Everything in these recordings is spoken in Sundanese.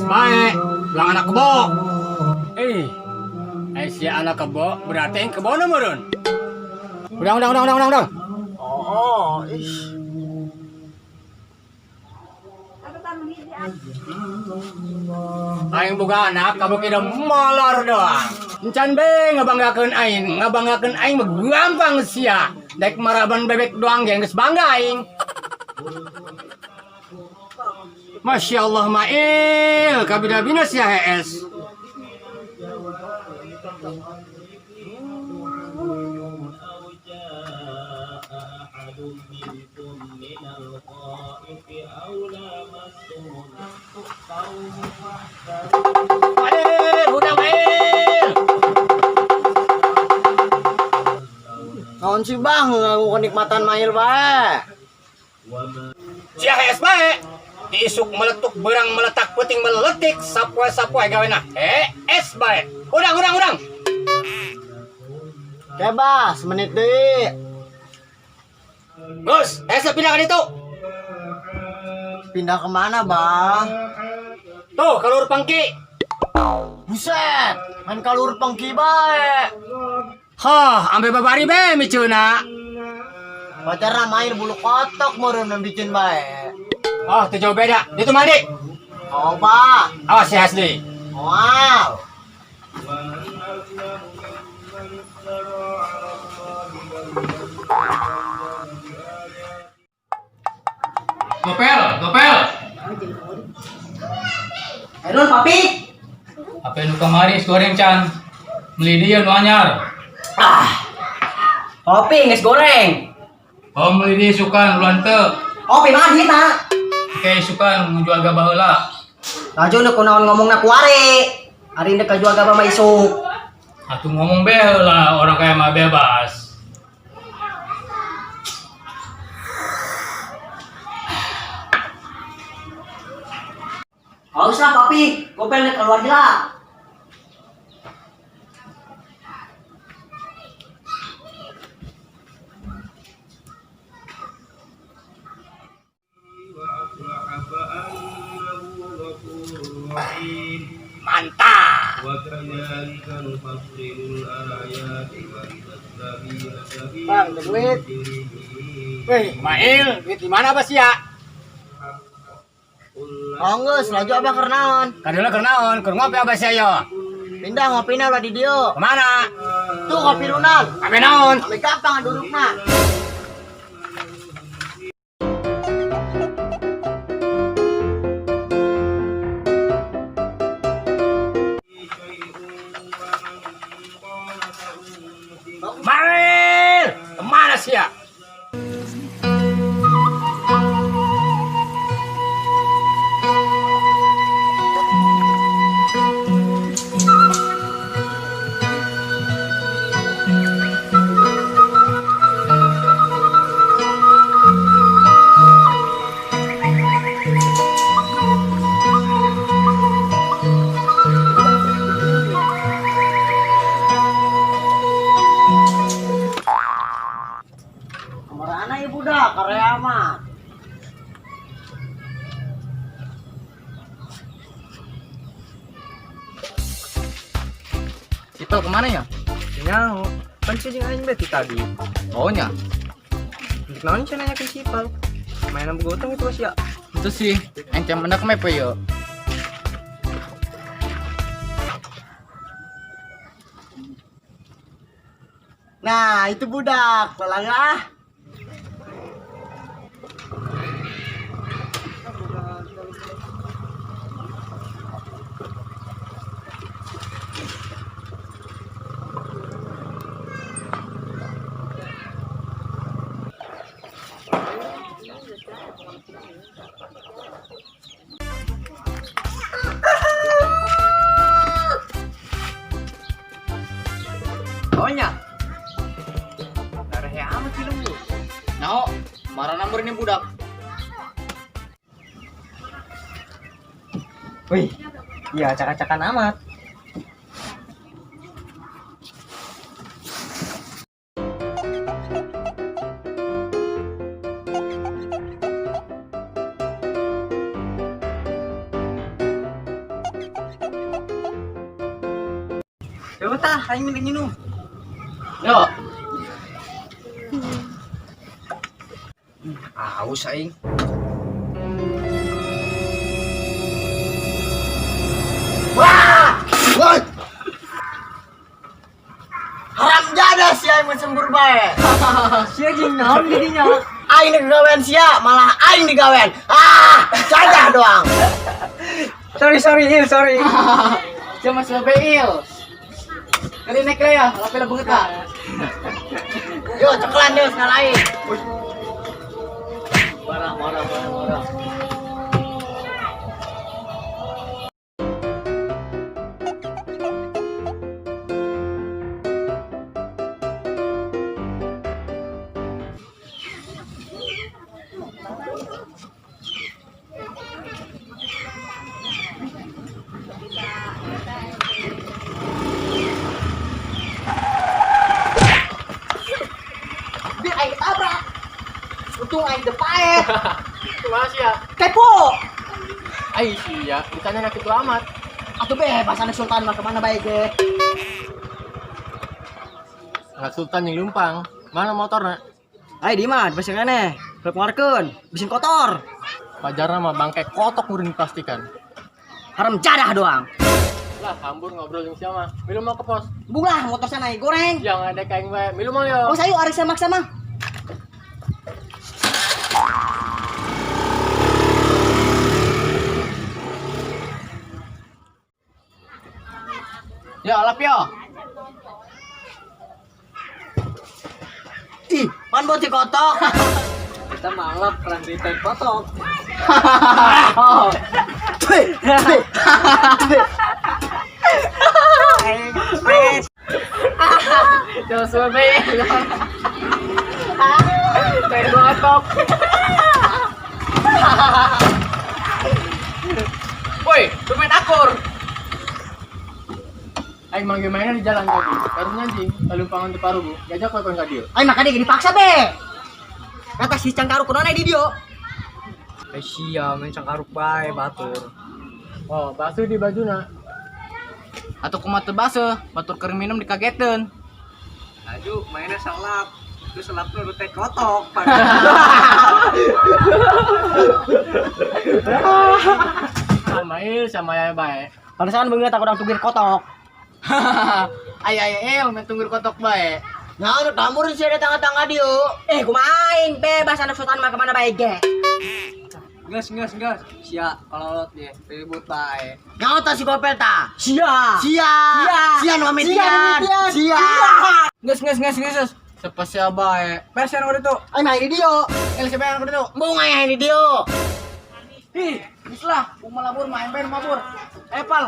Bae, ulang anak kebo. Eh, eh si anak kebo berarti yang kebo meureun. Udah, udah, udah, udah, udah, udah. Oh, ih. Aing boga anak, kamu kira molor doang. Encan be ngabanggakeun aing mah gampang sia. Dek maraban bebek doang ge geus bangga aing. Masya Allah Mail, kabina-bina sia hees. Mail, udah Mail. Naon sih bang, ngaku kenikmatan mail bae. Sia hees bae. Diisuk meletuk berang meletak puting meletik sapoe-sapoe gawena. Hees bae. Urang urang urang. Bebas, menit deui. Gus, hees pindah ka ditu. Pindah kemana bang? Tuh, kalur pangki. Buset, main kalur pengki bae. Hah, ambe babari be miceuna. Pacarna main bulu kotok meureun bikin bae. Oh, teu jauh beda. Ditu mandi. Oh, bah. Awas ya asli. Wow. Gopel, gopel. Ayo papi. Apa nu kamari es goreng can? Beli dia nu anyar. Kopi geus goreng. Oh, beli dia sukan ulan teu. Kopi mah duitna. Oke, sukan jual gabah heula. Laju nu kunaon ngomongna kuare. Ari ndek kajual gabah mah isuk. Atuh ngomong be heula, orang kaya mah bebas. Haus lah papi, gopel nek keluar gila. Mantap. Bang, duit. Wih, Mail, duit di mana bas ya? Oh, geus, laju abah keur naon? Kadeulah keur naon? Keur ngopi abah sia yo. Pindah ngopina ulah di dieu. Kemana? Tuh kopi Runal. Ame naon? Ame gampang dudukna. Mail, kemana sia? Kemana ya budak, karya amat. Sipel kemana ya? Nyaho, kan si jeung aing beti tadi. Oh nya, Untuk naon sia nanyakeun sipal? Mainan boga utang itu sia. itu sih. Encam mendak mepe yo. Nah, itu budak, lelang ah. Oh nya. Darehe amat film lu. Nao, marah nomor ini budak. Wih, iya acak-acakan amat. Tah, aing minta nginum. Yo. Aus aing. Wah! Wah! Haram jadah sia aing sembur bae. Sia jeung naon didinya? Aing digawean sia, malah aing digawean. Ah, jadah doang. Sorry, sorry, Il, sorry. Sia mas Il. Kali naik lah ya, lapel lah banget ah. Yo, ceklan yo sekali aing. Marah, marah, marah, marah. Bir aing tabrak. Untung aing teu paeh. Kumaha sia? Kepo. Ai sia, ditanya nak itu amat. Atuh bebas anak sultan mah kemana bae ge. Anak sultan yang lumpang. Mana motorna? Ai di mah besi keneh. Rek ngeluarkeun, bisin kotor. Pajarna mah bangke kotok ngurin plastikan. Haram jadah doang. Lah, hambur ngobrol jeung siapa? Milu mau ke pos. Bung lah motor sana aing goreng. Yang ada kain bae. Milu mau yo. Oh sayu ari sama sama. Yo, alap yo. Ih, pan boti kotok. Kita malap rantai kotok. Tuh, tuh, tuh. Jangan suwe bae. Kayak kotok. Woi, dompet akur. Aing manggil mainan di jalan tadi. Karunya anjing, kalumpangan di parugu. Gajah kowe kon ka dieu. Aing makanya gini dipaksa be. Kata si cangkaruk kunaon di dieu. Eh sia, main cangkaruk bae batur. Oh, basuh di bajuna. Atau kumaha teu baseuh, batur keur minum dikageteun. Laju mainnya selap. Terus selapnya udah teh kotok. Sama Il sama Yaya bae. Pantesan beungeut aku urang tugir kotok. Ay ay el, main tunggur kotok bae. Nah, udah tambur sih ada tangga-tangga dieu. Eh kumaha aing bebas anak sultan mah kemana bae ge. Gas, gas, gas. Sia, kalau lot dia ribut bae. Nyawa ta si Gopel ta? Sia. Sia. Sia nu mitian. Sia. Geus geus geus geus. Sepa sia bae. Persen udah tuh. Aing mah di dieu. El siapa yang kudu? Embung aing di dieu. Ih, geus lah, umah labur mah ember mabur. Eh pal.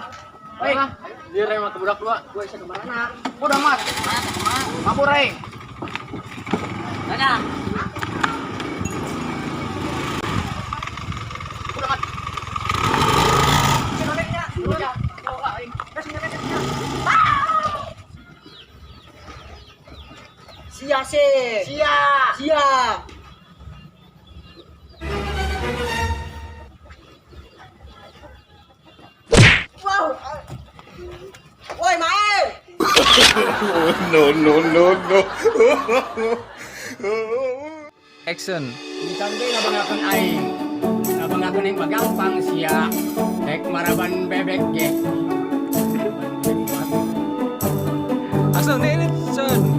Baik, Dia rem ke budak dua. Gue bisa kemana? udah mat. Mabur aing. Dadah. Sia sih. Sia. Sia. Wow. Woi, Mae. No, no, no, no. Action. Bican ge ngabanggakeun aing. Ngabanggakeun aing mah gampang sia. Rek maraban bebek ge. Action, action.